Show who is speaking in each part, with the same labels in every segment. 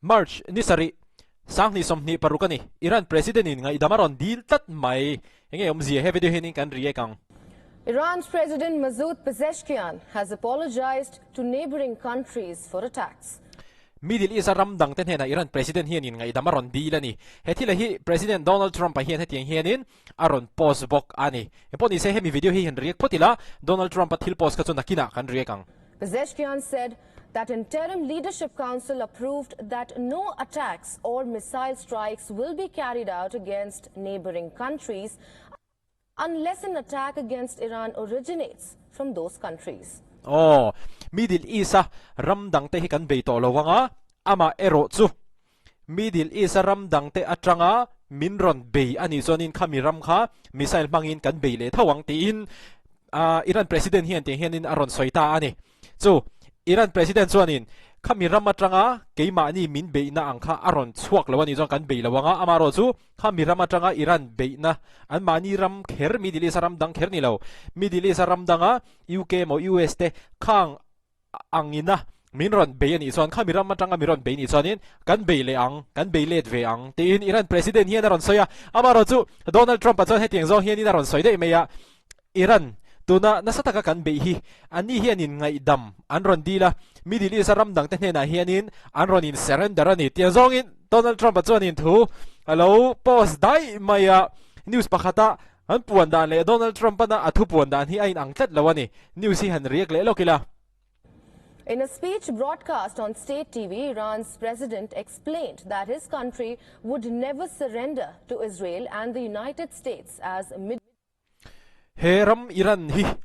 Speaker 1: March ni sarih, 2026 a ni. Iran President in ngaihdam a rawn dil tlat mai. Enge awmzia he video hianin kan react ang.
Speaker 2: Iran's President Masoud Pezeshkian has apologized to neighboring countries for attacks.
Speaker 1: Middle East a ram dangte hnenah Iran President hianin ngaihdam a rawn dil a ni. He thila hi President Donald Trump-a hian hetiang hianin a rawn post bawk a ni. Engpawh nise hemi video hi han react phawt ila, Donald Trump-a thil post kha chu nakinah kan react ang.
Speaker 2: Pezeshkian said that interim leadership council approved that no attacks or missile strikes will be carried out against neighboring countries unless an attack against Iran originates from those countries.
Speaker 1: Aw, Middle East-a ram dangte hi kan bei tawh lo ang a, amah erawh chu Middle East-a ram dangte atanga min rawn bei a nih chuanin khami ram kha missile hmangin kan bei leh tho ang tiin Iran President hian tiang hianin a rawn sawi ta a ni. Chu Iran President chuanin khami ram atanga keimahni min beihna ang kha a rawn chhuak lo a nih chuan kan bei lo ang a, amaherawh chu khami ram atanga Iran beihna anmahni ram kher Middle East-a ram dang kher ni lo, Middle East-a ram danga UK emaw US te khang angina min rawn bei a nih chuan khami ram atanga min rawn bei nih chuanin kan bei leh ang, kan bei let ve ang tiin Iran President hian a rawn sawi a, amaherawh chu Donald Trump-a chuan hetiang zawng hianin a rawn sawi daih mai a, Iran, tuna nasa taka kan beih hi anni hianin ngaihdam an rawn dil a, Middle East-a ram dangte hnenah hianin an rawn in surrender a ni tiang zawngin Donald Trump-a chuanin thu a lo post daih mai a, news pakhata an puan dan leh Donald Trump-ana a thu puan dan hi a inang tlat lo a ni. News hi han react leh lawk ila.
Speaker 2: In a speech broadcast on state TV, Iran's president explained that his country would never surrender to Israel and the United States as mid
Speaker 1: He ram Iran hi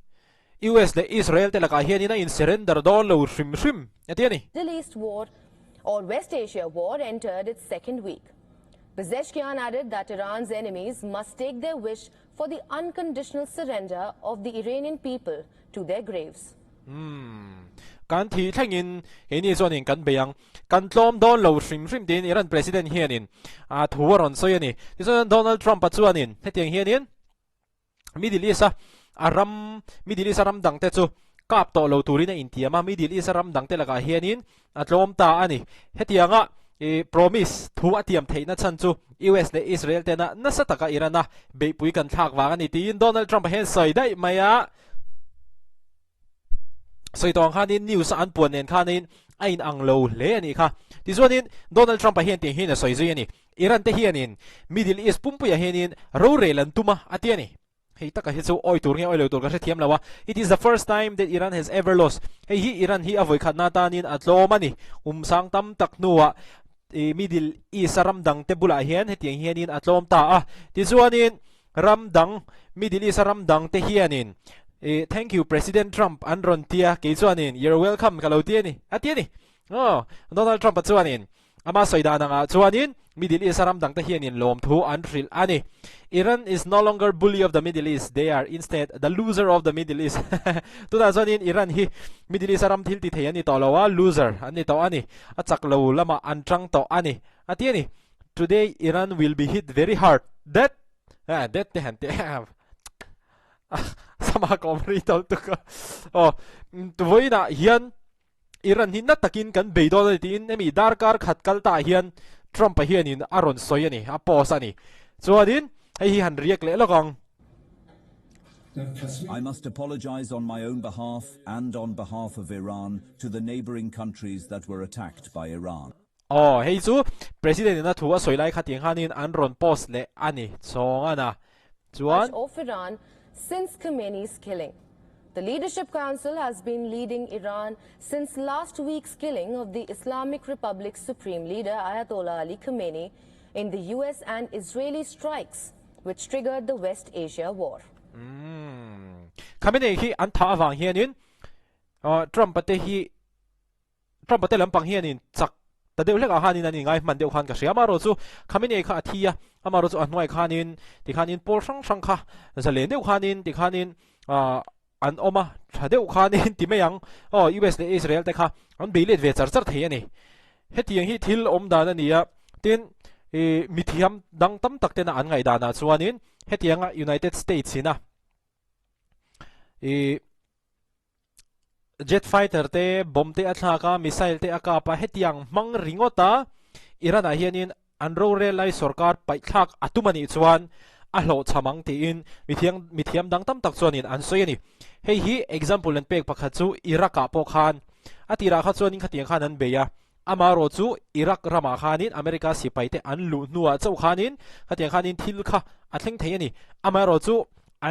Speaker 1: US leh Israel te lakah hianin a in surrender dawn lo hrim hrim a ti a ni.
Speaker 2: Middle East war or West Asia war entered its second week. Pezeshkian added that Iran's enemies must take their wish for the unconditional surrender of the Iranian people to their graves.
Speaker 1: Umm. Kan thih thlengin keini chuanin kan bei ang. Kan tlawm dawn lo hrim hrim tiin Iran President hianin a thu a rawn sawi a ni. Tichuan Donald Trump-a chuanin hetiang hianin Middle East-a a ram Middle East-a ram dangte chu kap tawh lo turin a intiam a, Middle East-a ram dangte lakah hianin a tlawm ta a ni. Hetianga i promise thu a tiam theihna chhan chu US leh Israel tena nasa taka Iran-a beihpui kan thlak vang a ni tiin Donald Trump-a hian sawi daih mai a. Sawi tawh ang khanin news a an puan nen khanin a in ang lo hle a nih kha. Tichuanin Donald Trump-a hian tiang hian a sawi zui a ni. Iran te hianin Middle East pumpuiah hianin rorel an tum a, a ti a ni. Hei taka hi chu awi tur nge awi lo tur ka hrethiam lo a. It is the first time that Iran has ever lost. Hei hi Iran hi a vawikhatna atanin a tlawm a ni. Um sang tam tak hnuah Middle East a ram dangte bulah hian hetiang hianin a tlawm ta a. Tichuanin Ram dang, Middle East a ram dang te hianin i Thank you President Trump an rawn ti a, kei chuanin You're welcome ka lo ti a ni, a ti a ni. Aw, Donald Trump-a chuanin ama sawi dan angah chuanin Middle East a ram dang te hianin lawmthu an hrilh a ni. Iran is no longer bully of the Middle East, they are instead the loser of the Middle East. Tunah chuanin Iran hi Middle East a ram thil ti thei an ni tawh lo a, loser an ni tawh a ni, a chak lo lamah an tang tawh a ni, a ti a ni. Today Iran will be hit very hard. That ah that te han te sama kom ri tol tuk oh tuvoina hian Iran hi na takin kan bei dawn ani tiin emi darkar khat kal ta hian Trump a hianin a rawn sawi ani a post ani chuanin hei hi han react leh lawk ang.
Speaker 3: I must apologize on my own behalf and on behalf of Iran to the neighboring countries that were attacked by Iran.
Speaker 1: Aw, hei chu President in a thu a sawi lai kha tiang khanin an rawn post leh a ni chawng a na chuan.
Speaker 2: of Iran since Khamenei's killing. The Leadership Council has been leading Iran since last week's killing of the Islamic Republic's supreme leader Ayatollah Ali Khamenei in the US and Israeli strikes which triggered the West Asia war.
Speaker 1: Umm. Khamenei hi an thah avang hianin Trump-a te hi Trump-a te lampang hianin chak ta deuh hlek ah khanin an inngai hman deuh khan ka hria. Amaherawh chu Khamenei kha a thi a, amaherawh chu a hnuai khanin tikhanin pawl hrang hrang kha zalen deuh khanin tikhanin ah an awm a, tha deuh khanin ti mai ang. Aw US leh Israel te kha an bei let ve char char thei a ni. Hetiang hi thil awm dan a ni a, tin ih mithiam dang tam tak tena an ngaihdan ah chuanin hetianga United States ina ih Jet fighter te, bomb te a thlak a, missile te a kap a, hetiang hmang ringawt a. Iran ah hianin an rorel lai sorkar paihthlak a tum a nih chuan a hlawhchham ang tiin mithiang mithiam dang tam tak chuanin an sawi a ni. Hei hi example an pek pakhat chu Iraq ah pawh khan a tirah kha chuanin khatiang khan an bei a, amaherawh chu Iraq ramah khanin America sipai te an luh hnuah chauh khanin khatiang khanin thil kha a thleng thei a ni. Amaherawh chu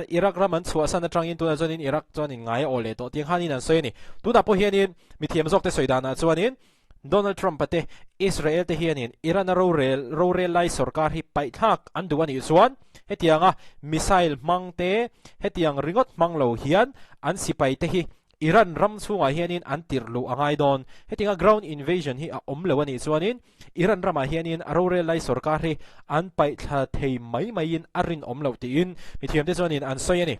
Speaker 1: Iraq ram an chhuahsan atangin tunah chuanin Iraq chuanin ngai a aw leh tawh tiang khanin an sawi a ni. Tunah pawh hianin mithiam zawk te sawi danah chuanin Donald Trump-a te, Israel te hianin Iran-a rorel rorel lai sorkar hi paihthlak an duh a nih chuan hetianga missile hmang te hetiang ringawt hmang lo hian an sipai te hi Iran ram chhungah hianin an tirh luh a ngai dawn. Hetianga ground invasion hi a awm lo a nih chuanin Iran ramah hianin a rorel lai sorkar hi an paihthla thei mai maiin a rinawm loh tiin mithiamte chuanin an sawi a ni.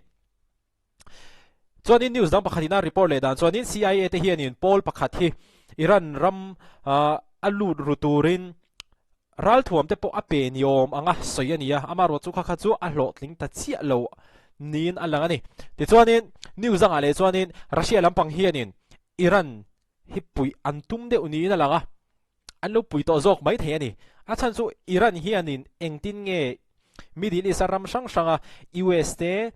Speaker 1: Chuanin news dang pakhatin a report leh dan chuanin CIA te hianin pawl pakhat hi Iran ram a lut ru turin ralthuam te pawh a pe ni awm anga sawi a ni a, amaherawh chu kha kha chu a hlawhtling ta chiah lo niin a lang a ni. Tichuanin news dangah leh chuanin Russia lampang hianin Iran hi puih an tum deuh niin a lang a, an lo pui tawh zawk mai thei a ni. A chhan chu Iran hianin engtin nge Middle East a ram hrang hranga US te,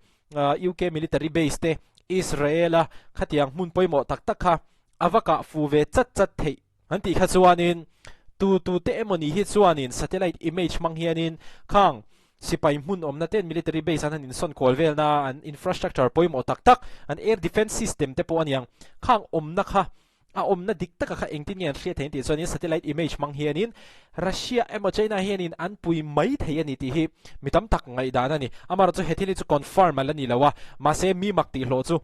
Speaker 1: UK military base te, Israel a khatiang hmun pawimawh tak tak kha a va kah fu ve chat chat theih an tih kha chuanin tu tu te emawni hi chuanin satellite image hmang hianin khang sipai hmun awmna ten military base an han insawn kual velna an infrastructure pawimawh tak tak an air defense system te pawh aniang khang awmna kha A awmna dik taka kha engtin nge an hriat theih tih chuanin satellite image hmang hianin Russia emaw China hianin an pui mai thei a ni tih hi mi tam tak ngaihdan a ni. Amaherawh chu he thil hi chu confirm a la ni lo a, mahse mi mak tih hlawh chu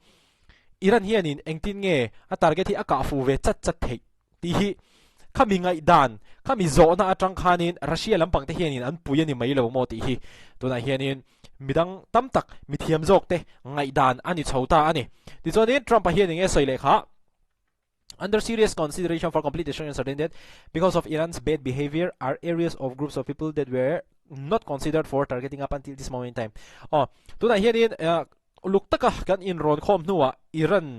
Speaker 1: Iran hianin engtin nge a target hi a kah fuh ve chat chat theih tih hi kha mi ngaihdan, kha mi zawhna atang khanin Russia lampang te hianin an pui a ni mai lo maw tih hi tunah hianin midang tam tak mithiam zawk te ngaihdan a ni chho ta a ni. Tichuanin Trump-a hian eng nge sawi leh kha? Under serious consideration for complete destruction certain death because of Iran's bad behavior are areas of groups of people that were not considered for targeting up until this moment in time. Oh, tunah hianin uh, uluk taka kan inrawn khawm hnuah Iran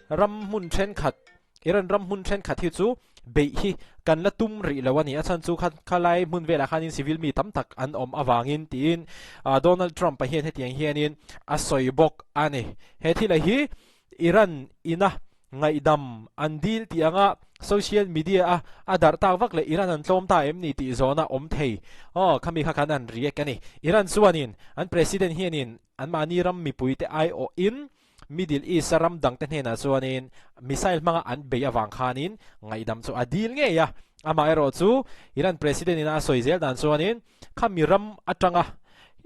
Speaker 1: ram hmun thenkhat Iran ram hmun thenkhat hi chu beih hi kan la tum rih lo a ni. A chhan chu kha khalai hmun velah khanin civil mi tam tak an awm avangin tiin uh, Donald Trump-a hian hetiang hianin a sawi bawk a ni. He thila hi Iran ina ngaihdam an dil tih anga social media a a darh tak vak leh Iran an tlawm ta em ni tih zawhna awm thei. Aw, khami kha khan an react a ni. Iran chuanin an president hianin anmahni ram mipuite aiawhin Middle East a ram dangte hnenah chuanin missile hmanga an bei avang khanin ngaihdam chu a dil ngei a. Amaherawhchu Iran president ina a sawi zel dan chuanin khami ram atanga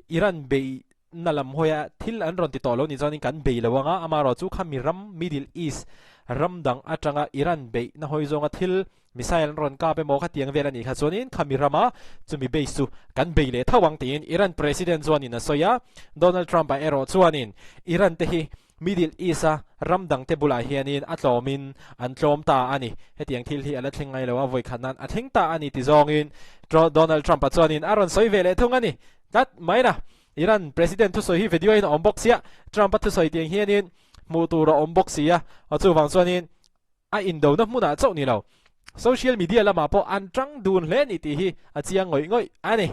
Speaker 1: Iran bei Na lam hawia thil an rawn ti tawh lo ni chuanin kan bei lo anga, amaherawh chu khami ram Middle East ram dang atanga Iran beih na hawi zawnga thil missile an rawn kap emaw khatiang vel a nih kha chuanin khami rama chumi base chu kan bei leh tho ang tiin Iran President chuanin a sawi a. Donald Trump-a erawh chuanin Iran te hi Middle East-a ram dangte bulah hianin a tlawmin an tlawm ta a ni. Hetiang thil hi a la thleng ngai lo a, vawikhat nan a thleng ta a ni ti zawngin Donald Trump-a chuanin a rawn sawi ve leh thung a ni. Tlat mai na. Iran President thusawi hi video in a awm bawk sia, Trump-a thusawi tiang hianin hmuh tur a awm bawk si a, chuvang chuanin a indona hmunah chauh ni lo, social media lamah pawh an tang dun hle ni tih hi a chiang ngawih ngawih a ni.